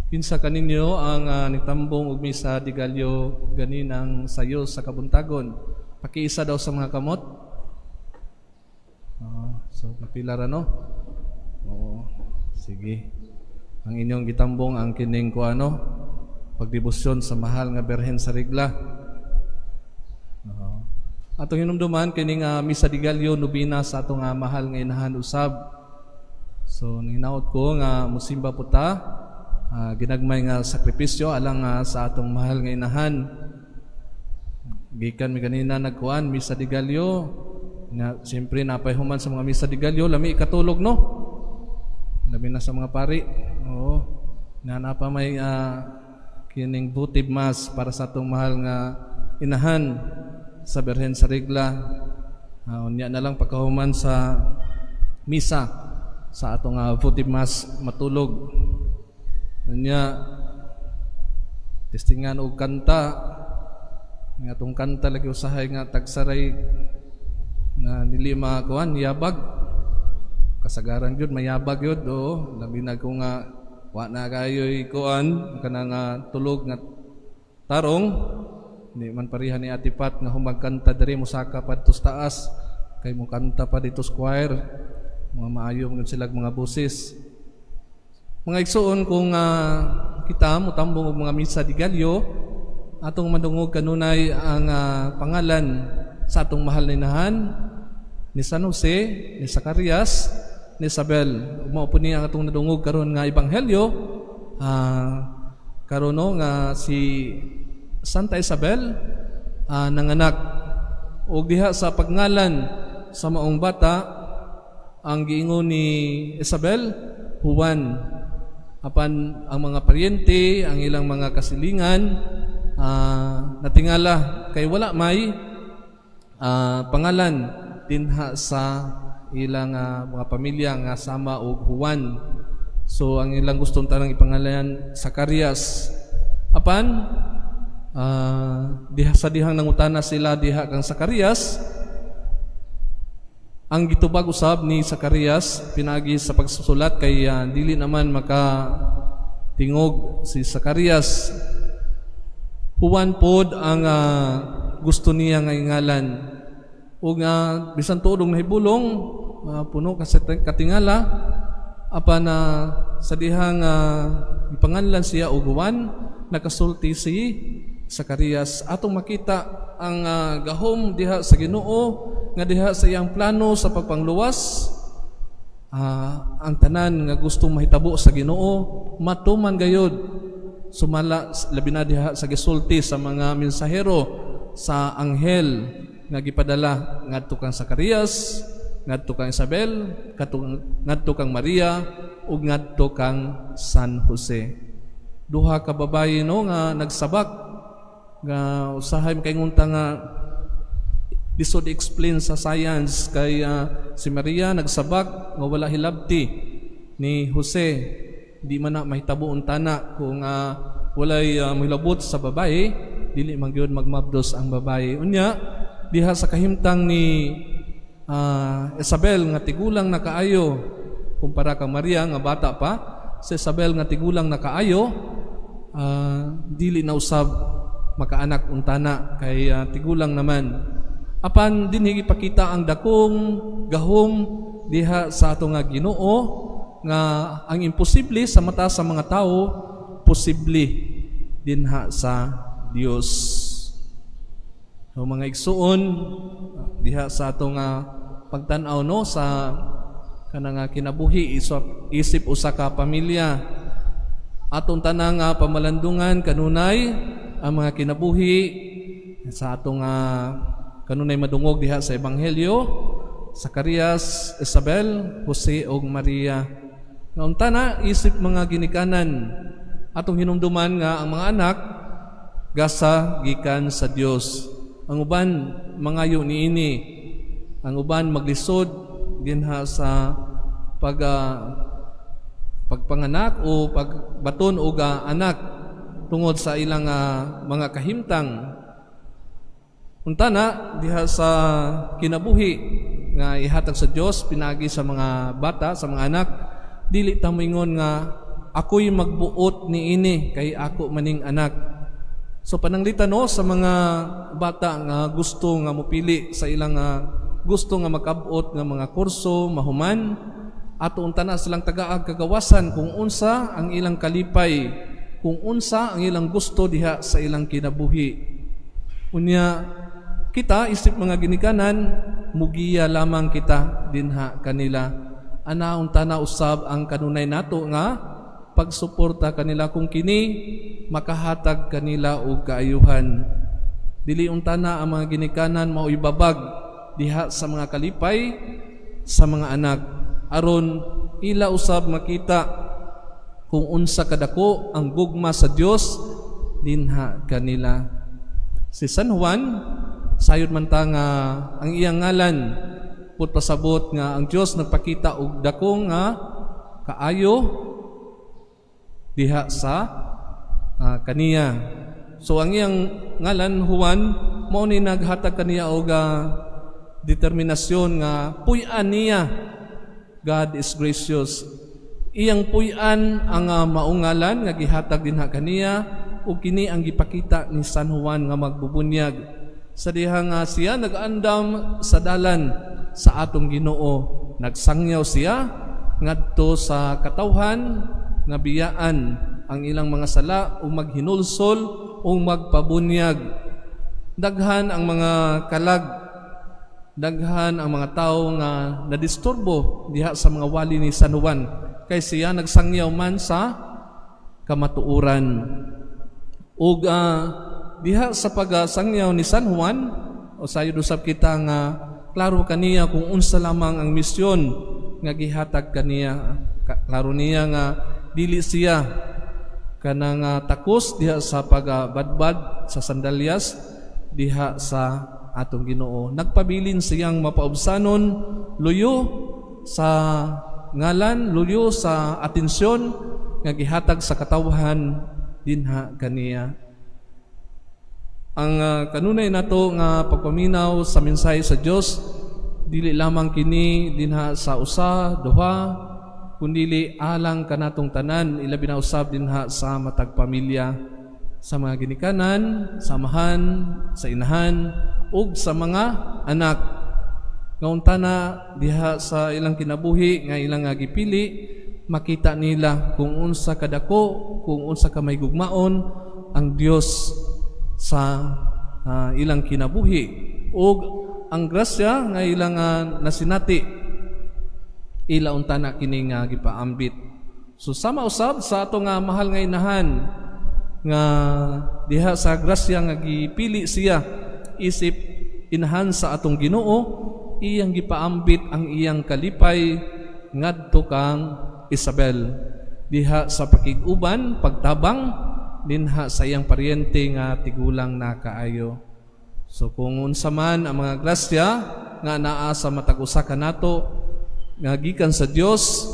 Kinsa kaninyo ang nitambong og Misa de Gallo ganinang sayo sa kabuntagon? Pakiisa daw sa mga kamot. So kapila ra, no? Oo, sige. Ang inyong gitambong ang kining ko ano, pagdebosyon sa Mahal nga Birhen sa Regla. Oo. Atong hinumduman kining Misa de Gallo, nobina sa atong Mahal nga Inahan usab. So nihinaot ko nga musimba po ta, ginagmay nga sakripisyo alang sa atong Mahal nga Inahan. Gikan mi ganina nagkuan Misa de Gallo nga siyempre napay human sa mga Misa de Gallo, lami katulog, no? Labi na sa mga pari. Oo. Nga napa may kining votive Mass para sa atong Mahal nga Inahan sa Birhen sa Regla. Unya na lang pagkahuman sa misa sa atong votive Mass, matulog. Unya testingan og kanta nga atong kanta lagi usahay nga tagsaray nga dili makuan, yabag. Kasagaran gyud mayabag gyud, oo, labi na kung nga wa na kayo'y kuan, kanang tulog nga tarong. Di man pareha ni Ate Pat nga humagkanta diri mosaka pa dito sa taas kay mo kanta pa dito sa choir. Mga maayo man sila mga boses. Mga igsuon, kung kita motambong og mga Misa de Gallo, atong madungog kanunay ang pangalan sa atong Mahal na Inahan, ni San Jose, ni Zacarias, ni Isabel. Mao po ni ang atong nadungog karon nga ebanghelyo, karon, no, nga si Santa Isabel nanganak og diha sa pagngalan sa maong bata, ang giingon ni Isabel, "Juan." Apan ang mga paryente, ang ilang mga kasilingan, natingala kay wala may pangalan dinha sa ilang mga pamilya nga sama og Juan. So ang ilang gustong tanang ipangalan, Zacarias. Apan diha sa dihang nangutana sila diha kang Zacarias, ang gitubag usab ni Zacarias pinagi sa pagsusulat kay dili naman maka tingog si Zacarias. Juan pod ang gusto niya nga ingalan. Ug bisan tuod og nahibulong, puno ka sa katingala, apan sa dihang ipanganlan siya og Juan, nakasulti si Zacarias. Atong makita ang gahom diha sa Ginoo nga diha sa iyang plano sa pagpangluwas, ang tanan nga gustong mahitabo sa Ginoo matuman gayud, sumala labi na diha sa gisulti sa mga mensahero sa anghel nga gipadala ngadto kang Zacarias, ngadto kang Isabel, ngadto kang Maria ug ngadto kang San Jose. Duha ka babayi, no, nga nagsabak nga usahay makaingon ta nga lisod explain sa science kay si Maria nagsabak nga wala hilabti ni Jose. Di man na mahitabo untana kung walay mohilabot sa babae, dili man gyud magmabdos ang babae. Unya diha sa kahimtang ni Isabel nga tigulang na kaayo kumpara kang Maria nga bata pa, si Isabel nga tigulang na kaayo, dili na usab makaanak untana kay tigulang naman. Apan dinhi gipakita ang dakong gahom diha sa ato nga Ginoo nga ang imposible sa mata sa mga tao, posible dinha sa Dios. So mga igsuon, diha sa atong pagtan-aw, no, sa kanang kinabuhi isip usa ka pamilya, atong tanang pamalandungan kanunay ang mga kinabuhi sa atong kanunay madungog diha sa ebanghelyo, Zacarias, Isabel, Jose ug Maria. Nga unta na isip mga ginikanan, atong hinumduman nga ang mga anak gasa gikan sa Dios. Ang uban mangayo niini, ang uban maglisod dinha sa pagpanganak o pagbaton og anak tungod sa ilang mga kahimtang. Unta na diha sa kinabuhi nga ihatag sa Dios pinagi sa mga bata, sa mga anak, dili ta moingon nga Ako'y magbuot niini kay ako maning anak." So pananglitan, no, sa mga bata nga gusto nga mopili sa ilang gusto nga makabot nga mga kurso mahuman, ato unta na silang tagaag kagawasan kung unsa ang ilang kalipay, kung unsa ang ilang gusto diha sa ilang kinabuhi. Unya kita isip mga ginikanan, mugiya lamang kita dinha kanila. Ana unta na usab ang kanunay nato nga pagsuporta kanila kung kini makahatag kanila og kaayuhan. Dili unta na ang mga ginikanan mao'y babag diha sa mga kalipay sa mga anak, aron ila usab makita kung unsa kadako ang gugma sa Dios dinha kanila. Si San Juan, sayod man ta nga ang iyang ngalan put pasabot nga ang Dios nagpakita og dako nga kaayo diha sa kaniya. So ang iyang ngalan Juan mao ni naghatag kaniya og determinasyon nga puy-an niya. God is gracious. Iyang puy-an ang maong ngalan nga gihatag dinha kaniya, ug kini ang gipakita ni San Juan nga magbubunyag sa diha nga siya nag-andam sa dalan sa atong Ginoo. Nagsangyaw siya ngadto sa katawhan nga biyaan ang ilang mga sala ug maghinulsol ug magpabunyag. Daghan ang mga kalag, daghan ang mga tao nga nadisturbo diha sa mga wali ni San Juan kay siya nagsangyaw man sa kamatuoran. Ug diha sa pagsangyaw ni San Juan, o sayod usab kita nga klaro kaniya kung unsa lamang ang misyon nga gihatag kaniya. Klaro niya nga dili siya kanang takos diha sa pagabadbad sa sandalyas diha sa atong Ginoo. Nagpabilin siyang mapaubsanon, luyo sa ngalan, luyo sa atensyon nga gihatag sa katawhan dinha kaniya. Ang kanunay nato nga pagpaminaw sa mensahe sa Dios, dili lamang kini dinha sa usa, duha, kundili alang kanatong tanan, ilabi na usab dinha sa matag pamilya, sa mga ginikanan, sa amahan, sa inahan ug sa mga anak, nga unta na diha sa ilang kinabuhi nga ilang nga gipili, makita nila kung unsa kadako, kung unsa ka may gugmaon ang Dios sa ilang kinabuhi ug ang grasya nga ilang nasinati, ila unta na kini nga gipaambit. So sama usab sa ato nga mahal nga inahan nga diha sa grasya nga gipili siya isip inahan sa atong Ginoo, iyang gipaambit ang iyang kalipay ngadto kang Isabel diha sa pakig-uban, pagtabang dinha sa iyang paryente nga tigulang na kaayo. So kung unsa man ang mga grasya nga naa sa matag usa kanato nga gikan sa Dios,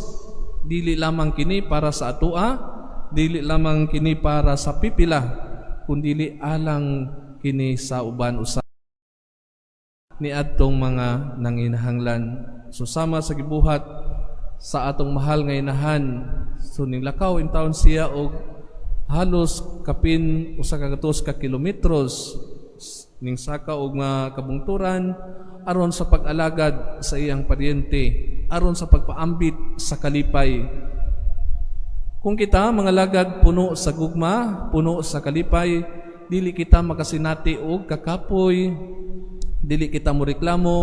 dili lamang kini para sa atoa, dili lamang kini para sa pipila, kundili alang kini sa uban usab ni adtong mga nanginahanglan. So sama sa gibuhat sa atong mahal nga inahan, so nilakaw in taon siya og halos kapin 100 ka kilometros ning saka og mga kabungturan aron sa pag-alagad sa iyang paryente, aron sa pagpaambit sa kalipay. Kung kita mga lagad puno sa gugma, puno sa kalipay, dili kita makasinati og kakapoy, dili kita moreklamo,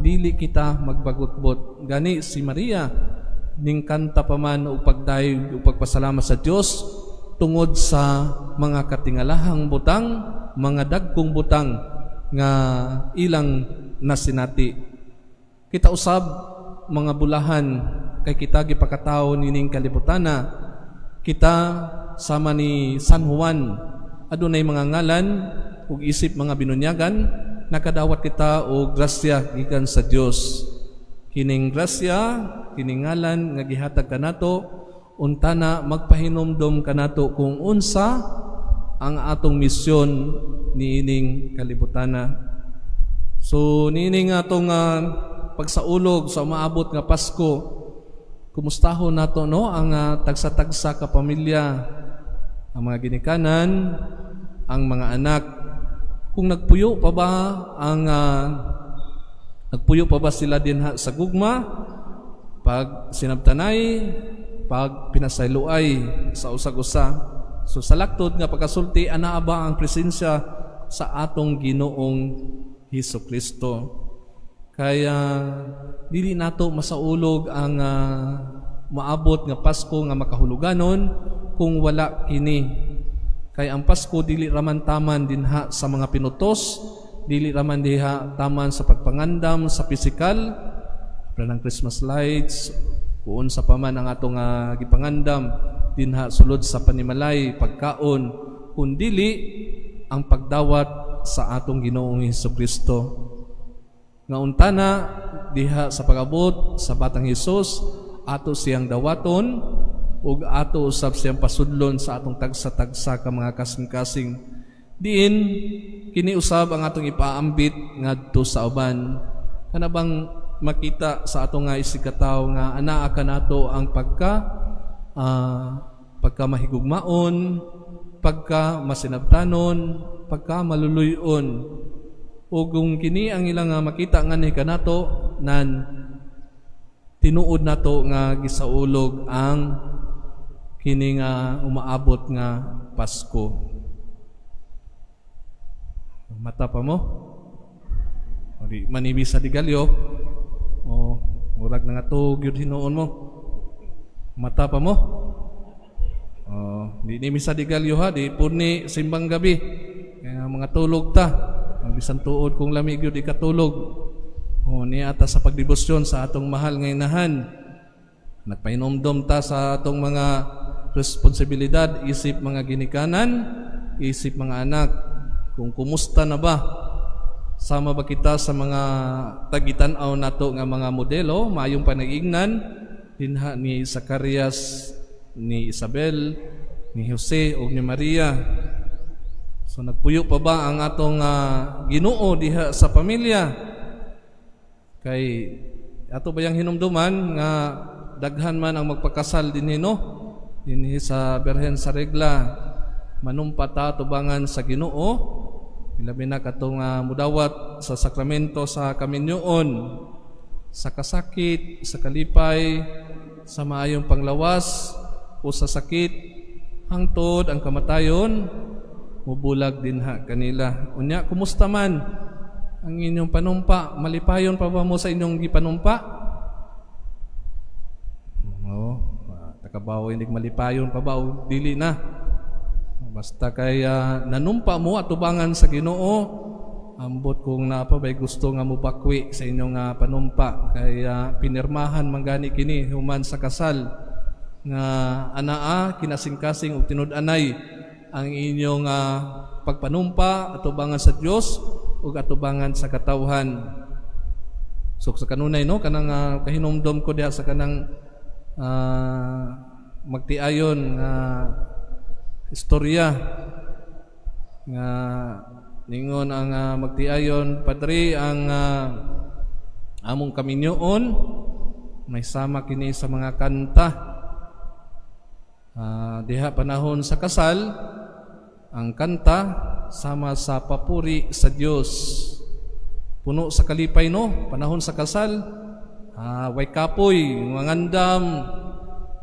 dili kita magbagutbot. Gani si Maria ning kanta pa man og pagdayeg ug pagpasalamat sa Dios tungod sa mga katingalahang butang, mga dagkong butang nga ilang nasinati. Kita usab mga bulahan kay kita gipakatawo nining kalibutana. Kita sama ni San Juan, adunay mga ngalan ug isip mga binunyagan, nakadawat kita og grasya gikan sa Dios. Kining grasya, kining ngalan nga gihatag kanato, untana magpahinumdom kanato kung unsa ang atong misyon niining kalibutana. So niining atong pagsaulog sa umaabot nga Pasko, Kumustahon nato, no, ang tagsa-tagsa ka pamilya, ang mga ginikanan, ang mga anak, kung nagpuyo pa ba sila dinha sa gugma, pag sinabtanay, pag pinasayloay sa usag-usa. So sa laktod nga pagkasulti, anaa ba ang presensya sa atong Ginoong Hesus Kristo? Kaya dili nato masaulog ang maabot nga Pasko nga makahuluganon kung wala kini. Kay ang Pasko dili raman taman dinha sa mga pinutos, dili raman diha taman sa pagpangandam sa pisikal, para ng Christmas lights, kung sa paman ang atong gipangandam dinha sulod sa panimalay, pagkaon, kun dili ang pagdawat sa atong Ginoong Hesus Kristo. Nga untana diha sa pag-abot sa batang Hesus, ato siyang dawaton ug ato usab siyang pasudlon sa atong tagsa-tagsa ka mga kasing-kasing. Diin kini usab ang atong ipaambit ngadto sa uban. Kana bang makita sa atong nga isigkatawo nga anaa kanato ang pagka mahigugmaon, pagka masinabtanon, pagka maluluyon? O kung kini ang ilang nga makita nganhi kanato, nan tinuod nato nga gisaulog ang kini nga umaabot nga Pasko. Mata pa mo? O di manibis sa digalyo o murag na nga tuog yun hinuon mo. Mata pa mo? O, di ni misa digalyo ha, di puni simbang gabi. Kaya mga tulog ta. Ang bisan tuod kung lamig yun, di katulog. O, niya ata sa pagdebosyon sa atong mahal nga inahan. Nagpainomdom ta sa atong mga responsibilidad, isip mga ginikanan, isip mga anak, kung kumusta na ba? Sama ba kita sa mga tagitan-aw nato nga mga modelo, maayong panag-ingnan, dinha ni Zacarias, ni Isabel, ni Jose ug ni Maria? So nagpuyo pa ba ang atong Ginoo diha sa pamilya? Kay ato ba yang hinumduman nga daghan man ang magpakasal dinhi, no? Dinhi sa Berhen sa Regla, manumpa ta tubangan sa Ginoo, ilabi na katong mudawat sa sakramento sa kaminyoon, sa kasakit, sa kalipay, sa maayong panglawas o sa sakit, hangtod ang kamatayon mubulag dinha kanila. Unya, kumusta man ang inyong panumpa? Malipayon pa ba mo sa inyong gipanumpa? Oo, takabaw hindi malipayon pa ba o dili na? Basta kay nanumpa mo atubangan sa Ginoo, ambot kung naa pa bay gusto nga mubakwi sa inyong panumpa, kay pinirmahan man gani kini human sa kasal nga anaa kinasingkasing ug tinud-anay ang inyong pagpanumpa atubangan sa Dios ug atubangan sa katawhan. So sa kanunay, no, kanang kahinumdom ko diha sa kanang magtiayon nga istorya nga ningon ang magtiayon, "Padre, ang among kaminyoon may sama kini sa mga kanta. Diha panahon sa kasal, ang kanta sama sa papuri sa Dios. Puno sa kalipay, no, panahon sa kasal, way kapoy, mga ngandam,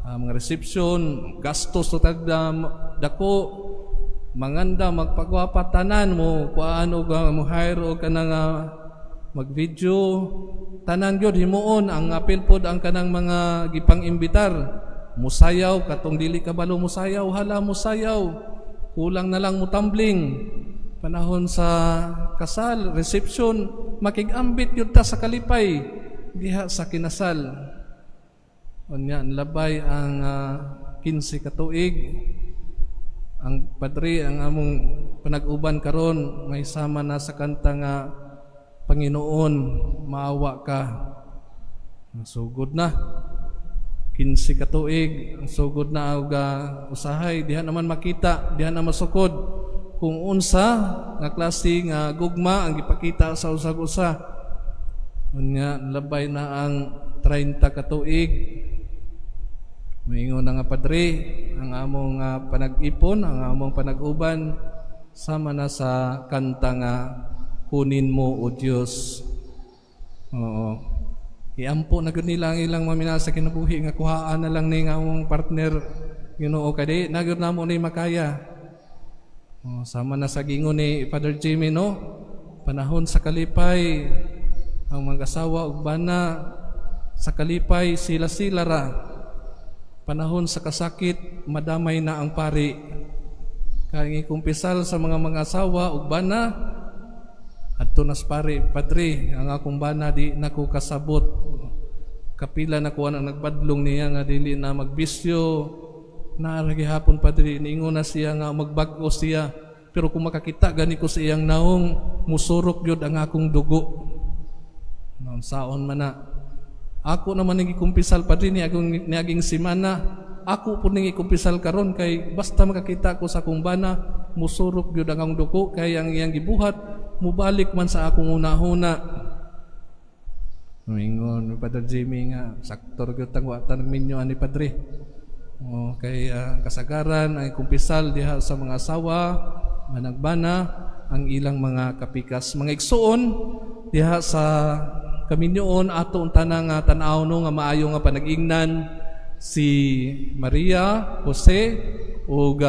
mga reception, gastos to tagdam dako, manganda, magpagwapa tanan mo kuan og mo hire og kanang mag-video, tanan gyud himuon. Ang apil pod ang kanang mga gipang-imbitar, musayaw, katong dili kabalo musayaw, hala, musayaw, kulang na lang mutambling. Panahon sa kasal, reception, makig-ambit gyud ta sa kalipay diha sa kinasal. Unya labay ang 15 ka tuig, ang padre, ang among panag-uban karon may sama na sa kanta nga 'Panginoon, Maawa Ka.' Ang sugod na 15 ka tuig, ang sugod na og usahay diha naman makita, diha na masukod kung unsa nga klase nga gugma ang gipakita sa usag usa. Unya labay na ang 30 ka tuig. Moingon na nga padre, ang among panag-ipon, ang among panag-uban, sama na sa kanta nga "Kunin Mo O Diyos." Oo. Iampo na gud nila ang ilang maminahal sa kinabuhi nga kuhaan na lang ni nga among partner, Ginoo, kay di na gyud namo ni makaya. Oh, sama na sa gingon ni Father Jimmy, no? Panahon sa kalipay ang mag-asawa ug bana, sa kalipay sila sila ra. Panahon sa kasakit, madamay na ang pari. Kaya kumpisal sa mga asawa ug bana, adto nas pari, "Padre, ang akong bana di nako kasabot. Kapila na ko ang nagbadlong niya nga dili na magbisyo. Naa ra gihapon, padre, niingon na siya nga magbag-o siya. Pero kung makakita gani ko sa iyang naong, musurok gyud ang akong dugo." Saon man na. "Ako naman ning gikumpisal, padre, ni akong niaging semana. Ako po ning ikumpisal karon kay basta makakita ko sa akong bana, musurok gyud ang akong dugo kay ang iyang gibuhat mubalik man sa akong una-una." Mingon Father Jimmy nga sakto ra gyud tang wa ta nagminyo ani, padre. O, kay kasagaran ay kumpisal diha sa mga asawa, managbana, ang ilang mga kapikas. Mga igsuon, diha sa kaminyoon ato unta na nga tan-aw, no, nga maayo nga panag-ingnan si Maria, Jose ug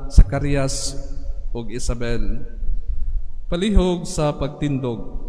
Zacarias ug Isabel. Palihog sa pagtindog.